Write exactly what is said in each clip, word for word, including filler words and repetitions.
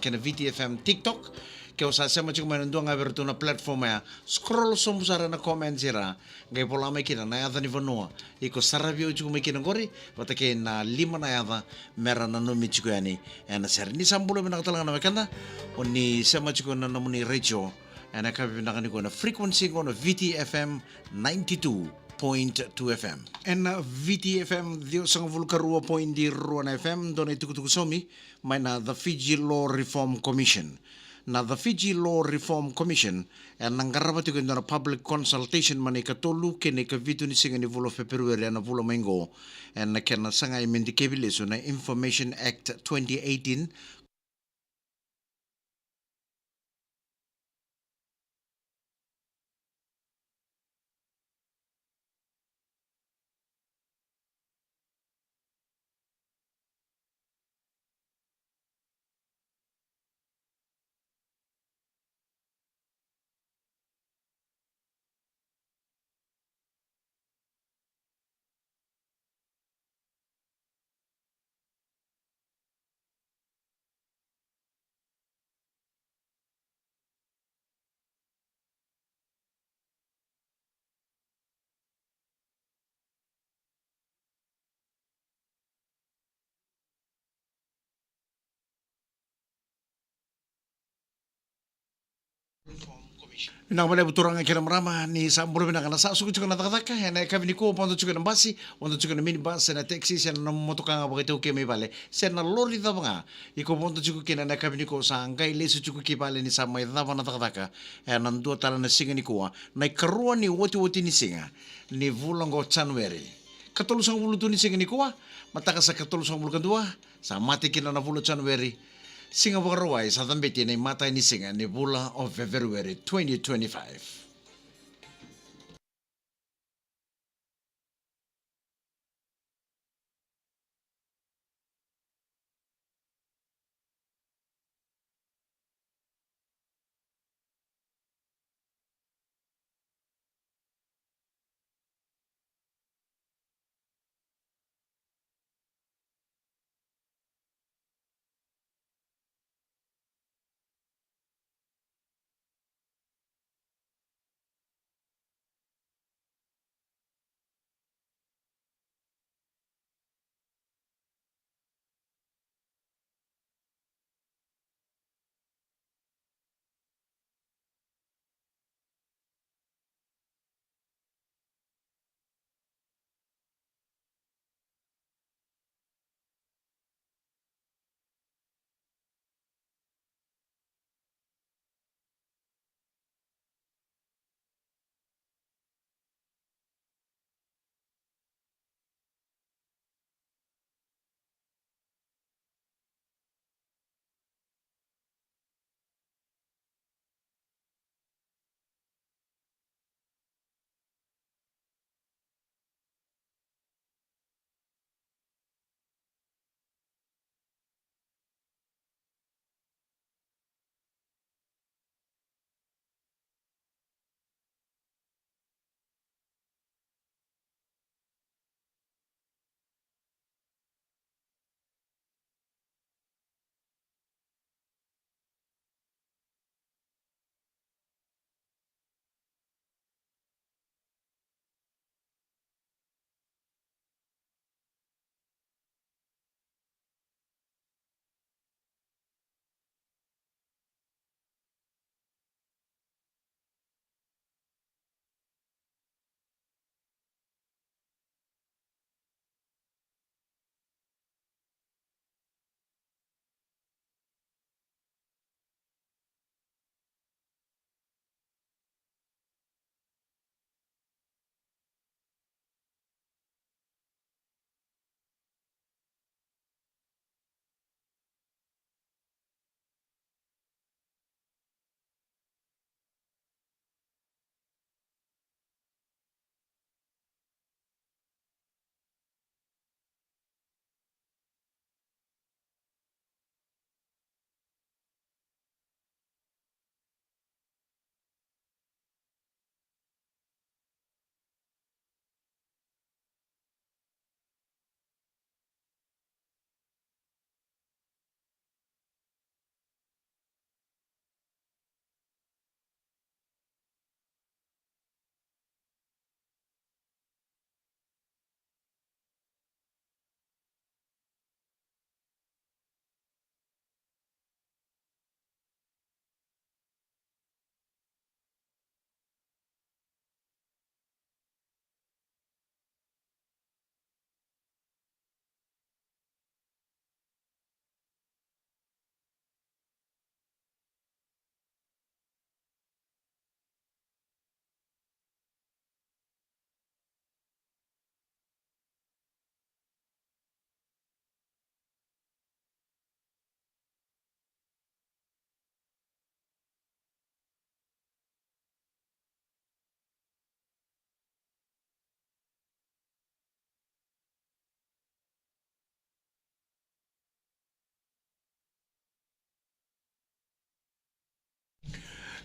kei na V T F M TikTok. Ke o sa sema tiko mai na dua ga vei iratou na platform ya, scroll sobu sara na comments ira, qai vola mai kina na yaca ni vanua iko saravi au tiko mai kina qori, vata kei na lima na yaca me ra nanumi tiko yani ena sere. Ni sa bula vinaka tale ga na wekada, o ni sema tiko na nomuni retio ena yakavi vinaka nikua na frequency qo na V T F M ninety-two point two F M. Ena V T F M ciwasagavulu ka rua point rua na F M, dua na itukutuku saumi mai na The Fiji Law Reform Commission. Na The Fiji Law Reform Commission ena qarava tiko e dua na public consultation mai na ikatolu kei na ikavitu ni siga ni vula o Feperueri ena vula mai qo, ena kena sagai me dikevi lesu na Information Act twenty eighteen. Vinaka vakalevu turaga kei na marama, ni sa bula vinaka. Na sa suka tiko na cakacaka ena yakavi nikua, vodo tiko ena basi, vodo tiko ena minibus, ena taxi, se na nomu motoka ga vakaitaukei mai vale, se na lori cava ga iko vodo tiko kina ena yakavi nikua, sa qai lesu tiko ki vale ni sa mai cava na cakacaka ena dua tale na siga nikua, na ikarua ni otioti ni siga ni vula oqo January. Katolusagavulu tu ni siga nikua, mataka sa katolusagavulu ka dua, sa mate kina na vula January. Siga Vakarauwai sa cabeti na imatai ni siga ni vula o Feperueri twenty twenty-five.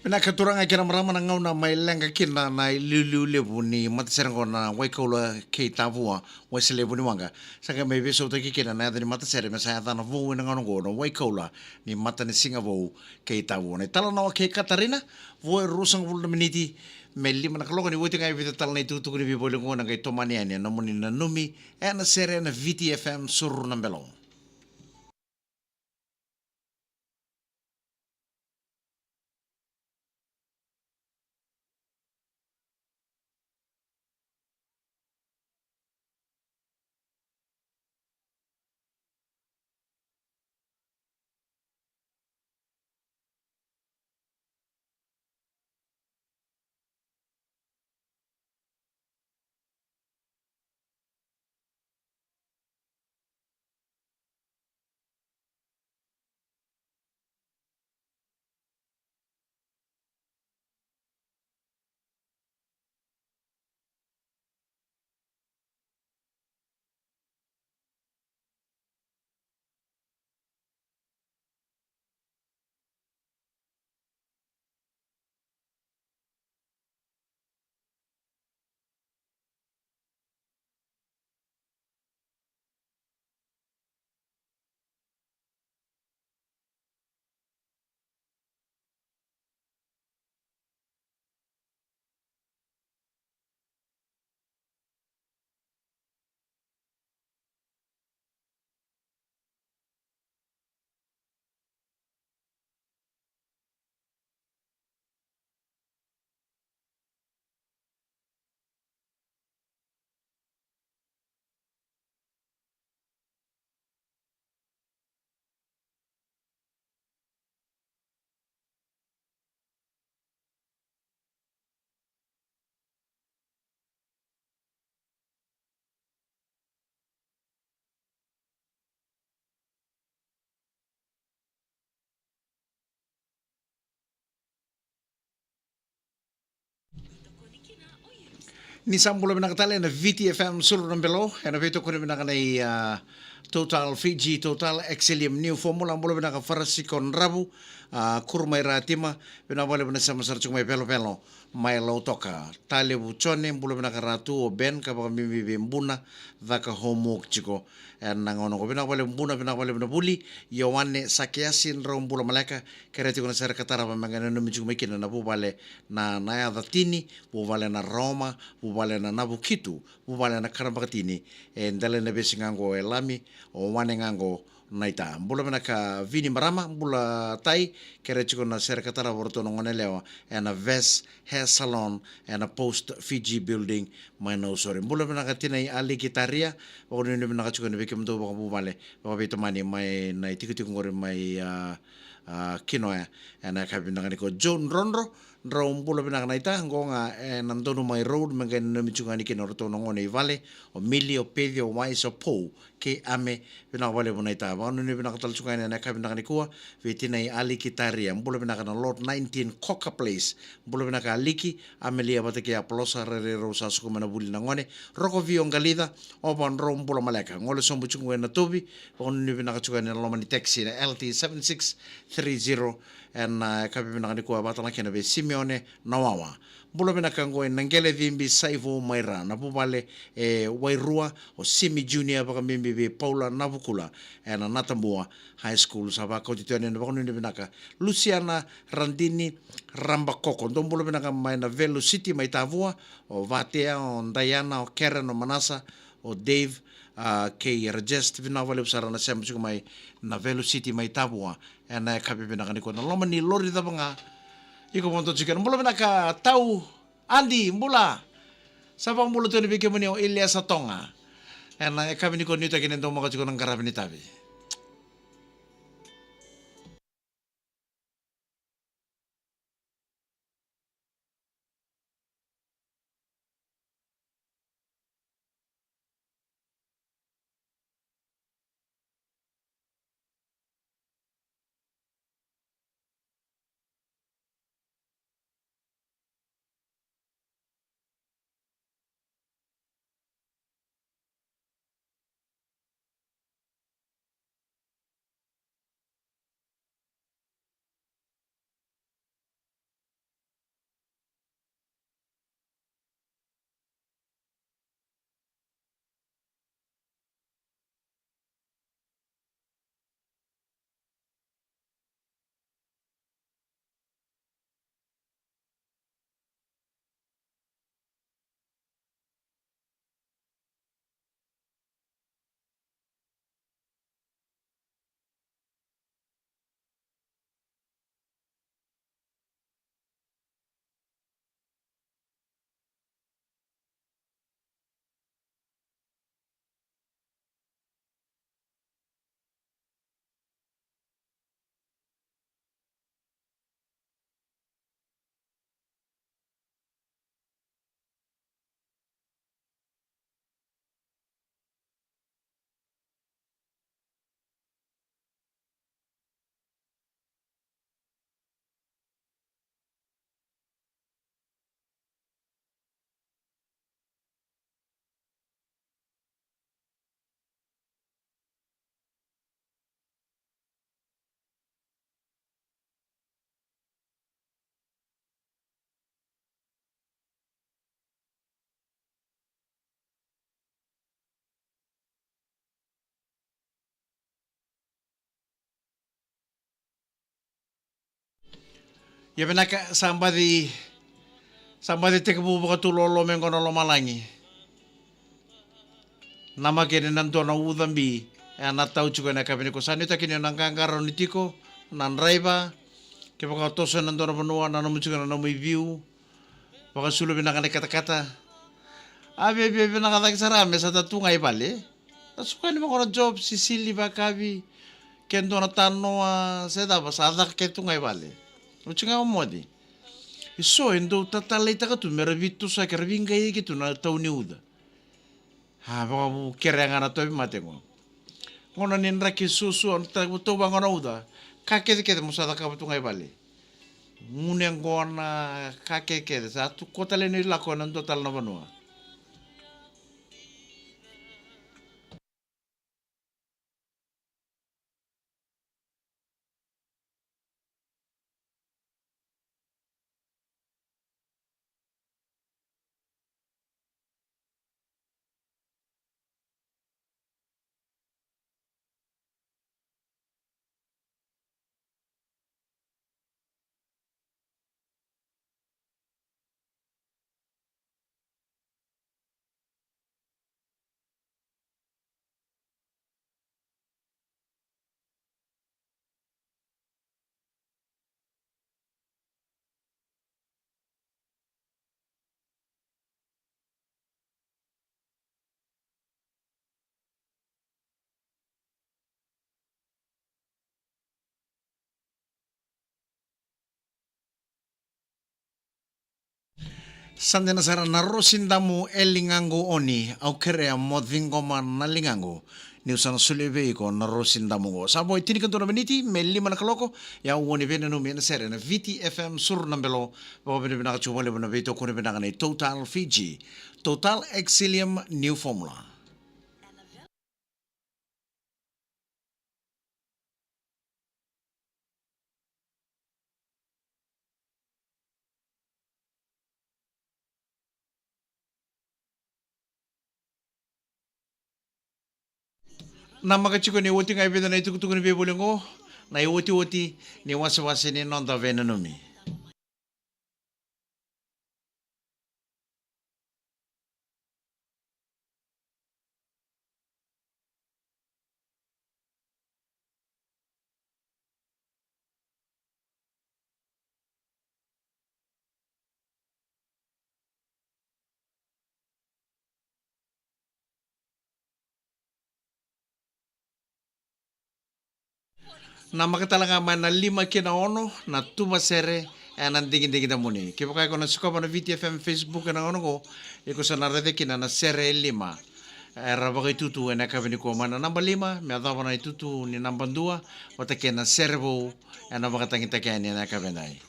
Vinaka turaga kei na marama, na gauna mai leqa kina na iliuliu levu ni matasere oqo na Waikaula kei Tavua, Wesele Vuniwaqa. Sa qai mai veisautaki kina na yaca ni matasere me sa yacana vou ena gauna oqo na Waikaula ni matanisiga vou kei Tavua. Na italanoa kei Katarina, vo e ruasagavulu na miniti me lima na kaloko, ni oti ga e vica tale na itukutuku ni veivoli oqo na qai tomani yani ena nomuni nanumi ena sere ena Viti F M Suru na Belo. Ni sa bula vinaka tale ena Viti F M Suru na Belo, ena veitokoni vinaka nei, ah, Total Fiji, Total Excellium New Formula. Bula vinaka Farasiko Dravu, ah, Kurumai Ratima, vinaka vakalevu na sema sara tiko mai Velovelo, mai Lautoka. Talevu Jone, bula vinaka Ratu, o Ben, ka vakabibi vei Buna, caka homework tiko ena gauna oqo. Vinaka vakalevu Buna, vinaka vakalevu na vuli. Ioane Sakeasi, drau bula maleka, kerea tiko na sere ka tarava me qai nanumi tiko mai kina na vuvale na, na Yaca Tini, vuvale na Roma, vuvale na Navukitu, vuvale na Karabakatini. E dela na vesi ga oqo e Lami, o Wane ga oqo, Naita. Bula vinaka Vini Marama, bula Tai, kerea tiko na sere ka tarava o ratou na goneyalewa ena Ves Hair Salon, ena Post Fiji Building, mai Nausori. Bula vinaka Tinai Aliki Taria, vakanuinui vinaka tiko ena vei kemudou vakavuvale, vakaveitamani mai na itikotiko oqori mai, ah, ah, Kinoya, ena yakavi vinaka nikua. Joe Drodro, drau bula vinaka Naita, oqo ga ena Donumai Road, me qai nanumi tiko ga yani kina o ratou na gone i vale, o Mili, o Peci, o Wais, o Pou, kei Ame, vinaka vakalevu Naita. Vakanuinui vinaka tale tiko ga yani ena yakavi vinaka nikua vei Tinai Aliki Taria. Bula vinaka na Lot nineteen Coca Place. Bula vinaka Aliki, Amelia vata kei Apolosa, rairai rau sa suka mai na vuli na gone. Roko Vio Qalica, Ova, drau bula maleka. Gole sobu tiko ga ena Tovi, vakanuinui vinaka tiko yani ena loma ni taxi na L T seven six three zero, ena, ah, yakavi vinaka nikua, vata ga kina vei Simeone Nawawa. Bula vinaka oqo e Naqele Cibi Saivou mai Ra, na vuvale e Wairua, o Simi Junior, vakabibi vei Paula Navukula, ena Natabua High School. Sa vakauti tu yani na vakanuinui vinaka Luciana Radini Rabakoko. Dou bula vinaka mai na Velu City mai Tavua, o Vatea, o Diana, o Karen, o Manasa, o Dave, ah, kei Rajest, vinaka vakalevu sara na sema tiko mai na Velu City mai Tavua ena yakavi vinaka nikua. Na loma ni lori cava ga iko vodo tiko kina. Bula vinaka Tau Adi, bula. Sa vakabula tu yani vei kemuni o Iliesa Toga ena yakavi nikua, nuitaki ni dau maka tiko na qaravi ni tavi. Ia vinaka, sa baci, sa baci tekivu vakatulolo me qo na lomalagi. Namaki ni na dua na uca bi e na tau tiko ena yakavi nikua. Sa nuitaki ni na qaqarauni tiko na draiva. Kevaka o toso ena dua na vanua, na nomu tiko na nomu iviu. Vakasulu vinaka na ikatakata. A viavia vinaka cake sara me sa ta tu ga i vale. Na suka ni vaqo na job, sisili vakavi, ke dua na tanoa se cava, sa caka ke tu ga i vale. Oti ga o moce. E so e dau tatalaitaka tu me ra veitosoyaki, ra veiqaiyaki tu na tau ni uca. A, vakavu kerea ga na tauvimate qo. Gauna ni draki suasua, ta-, tauva qo na uca. Ka kecekece mo sa cakava tu ga i vale. Gunu yaqona, ka kecekece. Sa tu ko tale ni lako ena dua tale na vanua. Sa dina sara na Rosi Damu, e ligaqu oni, au kerea mo ciqoma na ligaqu. Niu sa na solia vei iko na Rosi Damu qo. Sa vo e tinikadua na miniti me lima na kaloko, ia au oni veinanumi ena sere na Viti F M Suru na Belo. Vakavinavinaka tiko vakalevu na veitokoni vinaka nei Total Fiji. Total Excellium New Formula. Namaka tiko ni oti ga e vica na itukutuku ni veivoli oqo, na iotioti ni wasewase ni noda veinanumi. Namaka tale ga mai na lima ki na ono na tuvasere ena digidigi damuni. Kevaka iko na sikova na Viti F M Facebook ena gauna oqo, iko sa na raica kina na sere e lima era vakaitutu ena yakavi nikua, mai na naba lima me yacova na itutu ni naba dua, vata kei na sere vou ena vakatagitaki yani ena yakavi edai.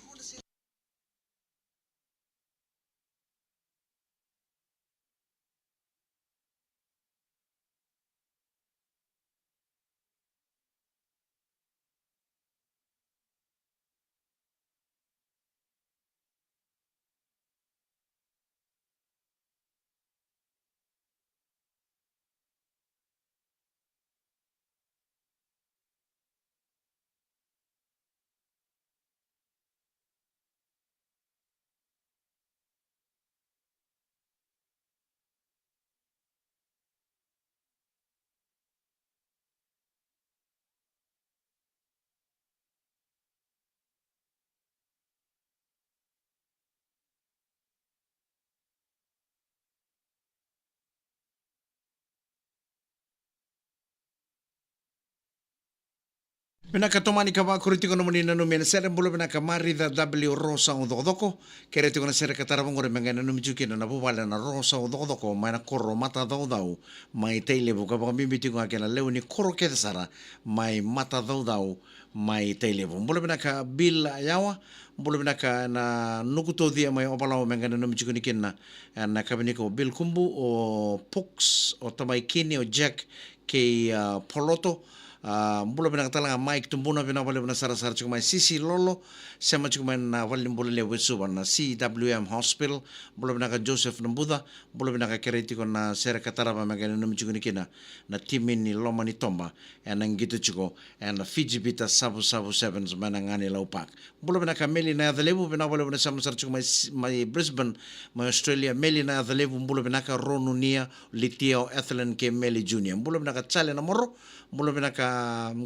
Vinaka, tomani ka vakuri tiko nomuni nanumi ena sere. Bula vinaka Marica W Rosa Ucokocoko. Kerea tiko na sere ka tarava oqori me qai nanumi tiko kina na vuvale na Rosa Ucokocoko mai na koro Matacaucau mai Tailevu, ka vakabibi tiko ga kei na lewe ni koro kece sara mai Matacaucau mai Tailevu. Bula vinaka Bill Yawa. Bula vinaka na Nuku Tocia mai Ovalau me qai nanumi tiko ni kina ena yakavi nikua, o Bill Kubu, o Pux, o Tamai Kini, o Jack kei, a, Poloto. A, bula vinaka tale ga Mike Tubuna, vinaka vakalevu na sarasara tiko mai. Sisi Lolo, sema tiko mai na valenibula levu e Suva na C W M Hospital. Bula vinaka Joseph Nabuca, bula vinaka, kerei tiko na sere ka tarava me qai nanumi tiko ni kina na timi ni loma ni toba ena qito tiko ena Fiji Bitter Savusavu Sevens mai na Ganilau Park. Bula vinaka Meli na yaca levu, vinaka vakalevu na sema sara tiko mai, mai Brisbane, mai Australia. Meli na yaca levu, bula vinaka. Ronu, Nia, Litia, o Ethelyn kei Meli Junior. Bula vinaka Chale na Moro, bula vinaka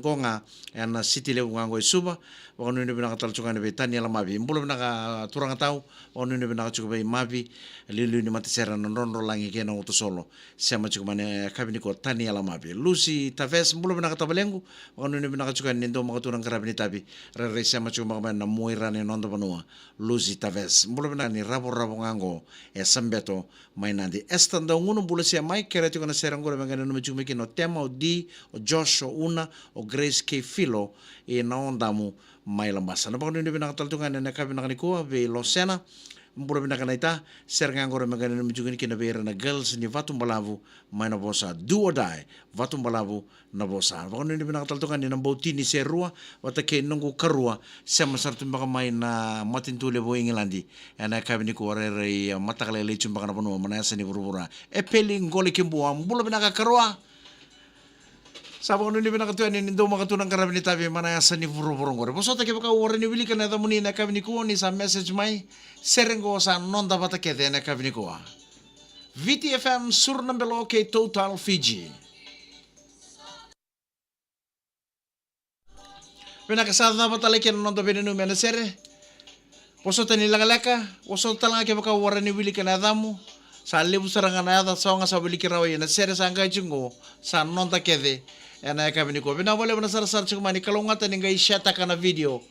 Goga ena siti levu ga qo e Suva. Vakanuinui vinaka tale tiko ga yani vei Taniela Mavi. Bula vinaka turaga tau, vakanuinui vinaka tiko vei Mavi, liuliu ni matasere na Drodrolagi kei na Utasolo. Sema tiko mai na yakavi nikua Taniela Mavi. Lucy Taves, bula vinaka tavalequ, vakanuinui vinaka tiko yani ni dau maka tu na qaravi ni tavi. Rairai sema tiko maka mai na Muaira ni noda vanua. Lucy Taves, bula vinaka ni ravoravo ga qo e Sabeto mai Nadi. Esther Daugunu, bula sia mai, kere tiko na sere qo me qai nanumi tiko mai kina o Tema, o Di, o Josh, o Una, o Grace kei Filo, i na Odamu mai Labasa. Na vakanuinui vinaka tale tu ga yani ena yakavi vinaka nikua vei Losena. Bula vinaka naita, sere ga qo me qai nanumi tiko ni kina vei ira na girls ni Vatubalavu mai Navosa, Do or Die, Vatubalavu Navosa. Vakanuinui vinaka tale tu ga yani na Bautini Serua vata kei noqu karua, sema sara tu beka mai na matanitu levu o Igiladi ena yakavi nikua, rairai mataka lailai tu beka na vanua mai na yasa ni vuravura. Epeli Qoli Kibua, bula vinaka karua. Sa vakanuinui vinaka tu yani ni dau maka tu na qaravi ni tavi mai na yasa ni vuravura qori. Vosota kevaka au warani wilika na yacamuni ena yakavi nikua, ni sa message mai. Sere qo sa noda vata kece ena yakavi nikua. Viti F M, Suru na Belo kei Total Fiji. Vinaka, sa cava tale kei na noda veinanumi ena sere. Vosota ni lekaleka, vosota tale ga kevaka au warani wilika na yacamu. Sa levu sara ga na yaca sa oga sa wiliki rawa ena sere sa qai tiko qo, sa noda kece ena yakavi nikua. Vinaka vakalevu na sarasara tiko mai, ni kalougata ni qai share-taka na video.